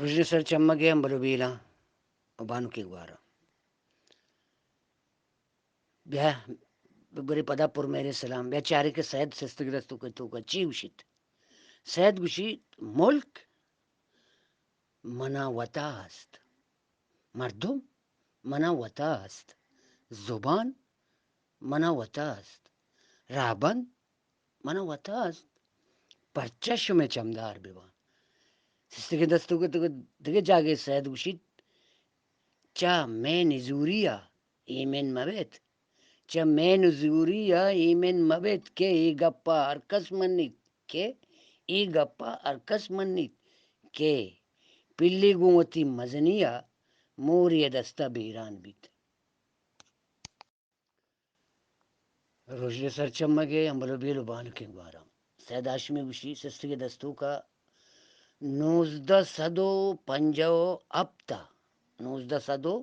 رژن سرچمگ ءِ امبل و بیلاں و بانکیں گواراں، بیا برے پدا پر مہریں سلام، بیا چاریں کہ سید سستگیں دستونک ءِ توکا چی گوشیت۔ سید گوشیت، ملک منا وتا است، مردم منا وتا است، زبان منا وتا است، رہبند منا وتا است، پرچا شمئے چمدار بباں؟ سستگیں دستونک ءِ دگہ جاگہے سید گوشیت، چہ مئے نزوری ءَ ایمن مبیت، چہ مئے نزوری ءَ ایمن مبیت کہ اے گپ ءَ ہرکس منیت، کہ اے گپ ءَ ہرکس منیت کہ پلے گوں وتی مزنی ءَ مورے ءِ دست ءَ بیران بیت۔ رژن سرچمگ ءِ امبل و بیل و بانکیں گواراں۔ سید ہاشمی گوشی، سستگیں دستونک ءَ نوزدہ سد و پنجاہ و ہپت ءَ، نوزدہ سد و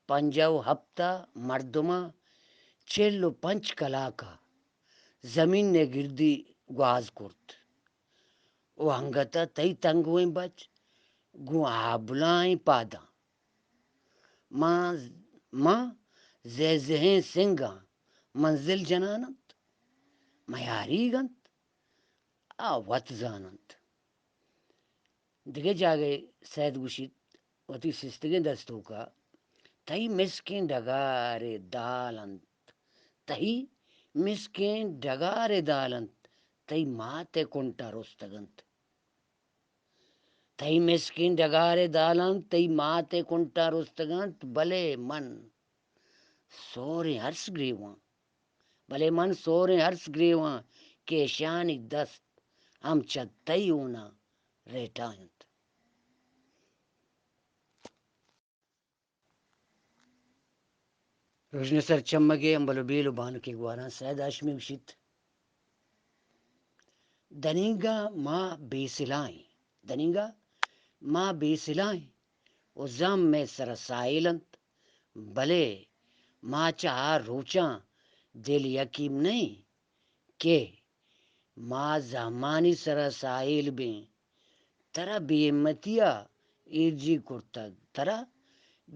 پنجاہ و ہپت ءَ مردماں چل و پنچ کلاک ءَ زمین ءِ گردی گواز کرت و انگت ءَ تئی تنگویں بچ گوں آبلائیں پاداں ماں، ماں زہزہیں سنگاں منزل جنان انت، میاریگ انت، آ وت زان انت۔ دگہ جاگہے سید گوشیت، وتی سستگیں دستونک ءَ، تئی مسکیں ڈگار ءِ دال انت، تئی مسکیں ڈگار ءِ دال انت، تئی مات ءِ کنٹا رستگ انت۔ تئی مسکیں ڈگار ءِ دال انت، تئی مات ءِ کنٹا رستگ انت، بلے من سوریں ارس گریواں، بلے من سوریں ارس گریواں کہ اشانی دست ہم چہ تئی ہونا ریٹا انت۔ رژن سرچمگ ءِ امبل و بیل و بانکیں گواراں۔ سید ہاشمی گوشیت، دنیگا ما بے سلاہ ایں، دنیگا ما بے سلاہ ایں و زام مئے سرا ساہیل انت، بلے ما چہ آ روچاں دل یکیم نہ ایں کہ ما زہمانی سرا ساہیل بیں۔ ترا بے ہمتی ءَ ایرجیگ کرتگ، ترا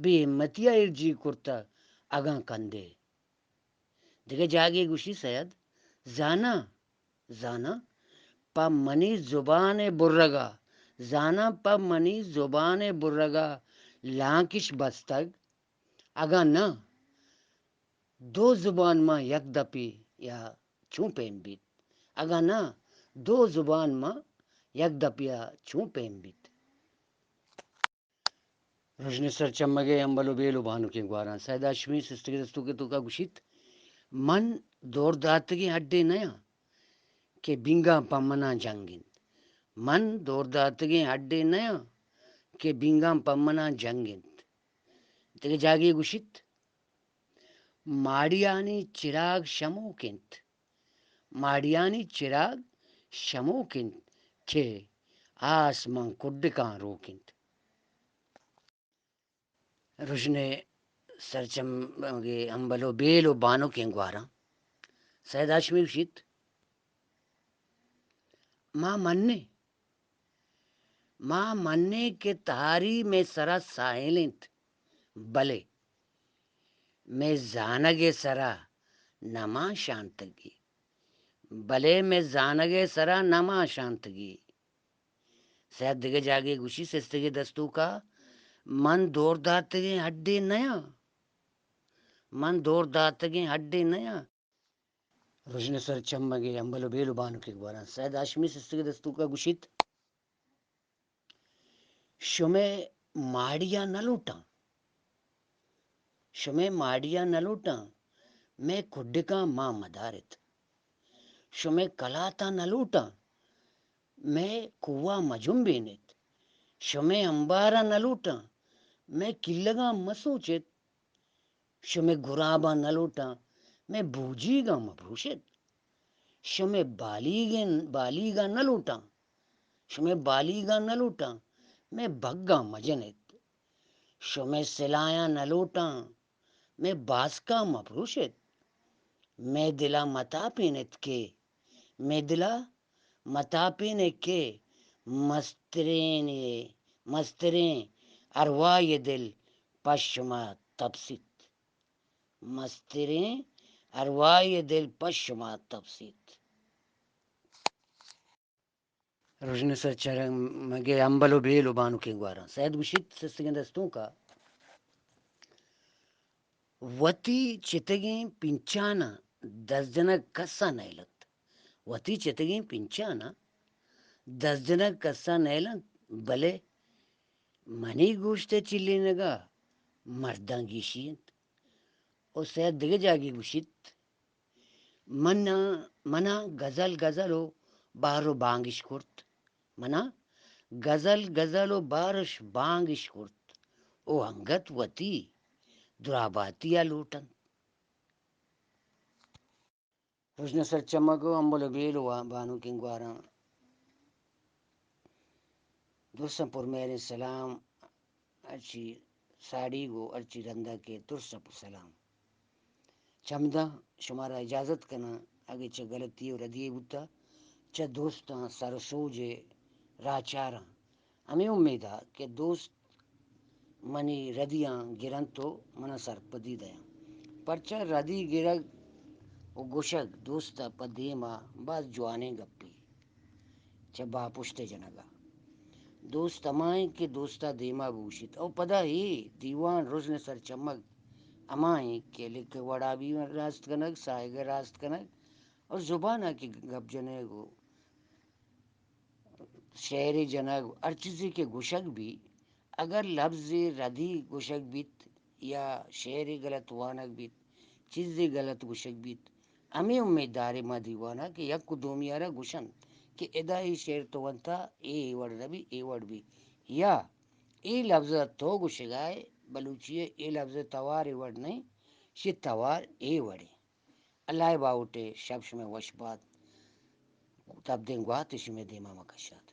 بے ہمتی ءَ ایرجیگ کرتگ، اگاں کندے۔ دگہ جاگے گوشی سید، زاناں، زاناں پہ منی زبان ءِ برگ ءَ، زاناں پہ منی زبان ءِ برگ ءَ لانکش بستگ، اگاں نہ، دو زبان ماں یک دپے یا چون پیم بیت؟ اگاں نہ، دو زبان ماں یک دپے یا چون پیم بیت؟ رژن سرچمگ ءِ امبل و بیل و بانکیں گواراں۔ سید ہاشمی سستگیں دستونک ءِ توکا گوشیت، من دور داتگیں ہڈے نیاں کہ بینگاں پہ منا جنگ انت۔ من دور داتگیں ہڈے نیاں کہ بینگاں پہ منا جنگ انت۔ دگہ جاگے گوشیت، ماڑیانی چراگ شموک انت، ماڑیانی چراگ شموک انت کہ آسمان کڈکاں روک انت۔ رژن سرچمگ ءِ امبل و بیل و بانکیں گواراں۔ سید ہاشمی گوشیت، ما منیں، ما منیں کہ تہاری مئے سرا ساہیل انت، بلے مئے زانگ ءِ سرا نہ ما شانتگی، بلے مئے زانگ ءِ سرا نہ ما شانتگی۔ سید دگہ جاگے گوشی، سستگیں دستونکا، من دور داتگیں ہڈے نیاں، من دور داتگیں ہڈے نیاں۔ رژن سرچمگ ءِ امبل و بیل و بانکیں گواراں۔ سید ہاشمی سستگیں دستونکا گوشیت، شمئے ماڑیاں نہ لوٹاں، شمئے ماڑیاں نہ لوٹاں، مئے کڈکاں مان مدارت۔ شمئے کلاتاں نہ لوٹاں، مئے کوہاں مجنبینت۔ شمئے امباراں نہ لوٹاں، مئے کلگاں مسوچت۔ شمئے گراباں نہ لوٹاں، مئے بوجیگاں مبروشت۔ شمئے بالیگیں، بالیگاں نہ لوٹاں، شمئے بالیگاں نہ لوٹاں، مئے بگاں مجنت۔ شمئے سلاہاں نہ لوٹاں، مئے باسکاں مپروشت۔ مئے دلا متاپینت کہ، مئے دلا متاپینت کہ مسترین ءِ مستریں ارواہ دل پہ شما تپسیت۔ مستریں ارواہ دل پہ شما تپسیت۔ رژن سرچمگ ءِ امبل ءُ بیل ءُ بانکیں گواراں۔ سید گوشیت سستگیں دستونک ءَ، وتی چتگیں پنچاناں دست جنگ کس ءَ نئیل اَنت۔ وتی چتگیں پنچاناں دست جنگ کس ءَ نئیل اَنت، بلے منی گوشت ءِ چلینگ ءَ مرداں گیشی اِنت۔ ءُ سید دگہ جاگے گوشیت، من ءَ، من ءَ گزل گزل ءُ بہر ءُ بانگ اِش کرت۔ من ءَ گزل گزل ءُ بہر اِش بانگ اِش کرت ءُ انگت وتی دراہباتی ءَ لوٹ اَنت۔ رژن سرچمگ ءُ امبل ءُ بیل ءُ بانکیں گواراں، درساں پرمہریں سلام۔ ہرچی ساڑی گوں ہرچی رندا کہ درساں پر سلام۔ چمداں شمارا اجازت کناں، اگہ چہ غلطی ءُ ردی بوتا، چہ دوستاں سر ءُ سوج ءِ راہ چاراں۔ ہمے امید ءَ کہ دوست منی ردیاں گرنت ءُ منا سرپدی دیاں۔ پرچا ردی گرگ ءُ گوشگ دوست ءَ پہ دیم ءَ باز جوانیں گپے۔ چہ باپشت ءِ جنگ ءَ دوست ہما اِنت کہ دوست ءَ دیم ءَ بگوشیت۔ ءُ پدا اے دیوان رژن سرچمگ ہما اِنت کہ لکگ وڑا بی راست کنگ، ساہگ ءَ راست کنگ ءُ زبان ءَ کہ گپ جنگ ءُ شعرے جنگ، ہر چیزے کہ گوشگ بی، اگر لبزے ردی گوشگ بیت یا شعرے غلط وانگ بیت، چیزے غلط گوشگ بیت، ہمے امیت داریں ما دیوان ءَ کہ یک ءُ دومی ءَ را گوشنت کہ ادا اے شعر تو ونتا، اے اے وڑ نہ بی، اے وڑ بی۔ یا اے لبز ءَ تو گوشگ ءَ ئے، بلوچی ءِ اے لبز ءِ توار اے وڑ نہ اِنت، شی توار اے وڑ اِنت۔ اللہ ءِ باہوٹ ءَ شپ شمئے وش بات۔ تبدیں گوات شمئے دیم ءَ مہ کشات۔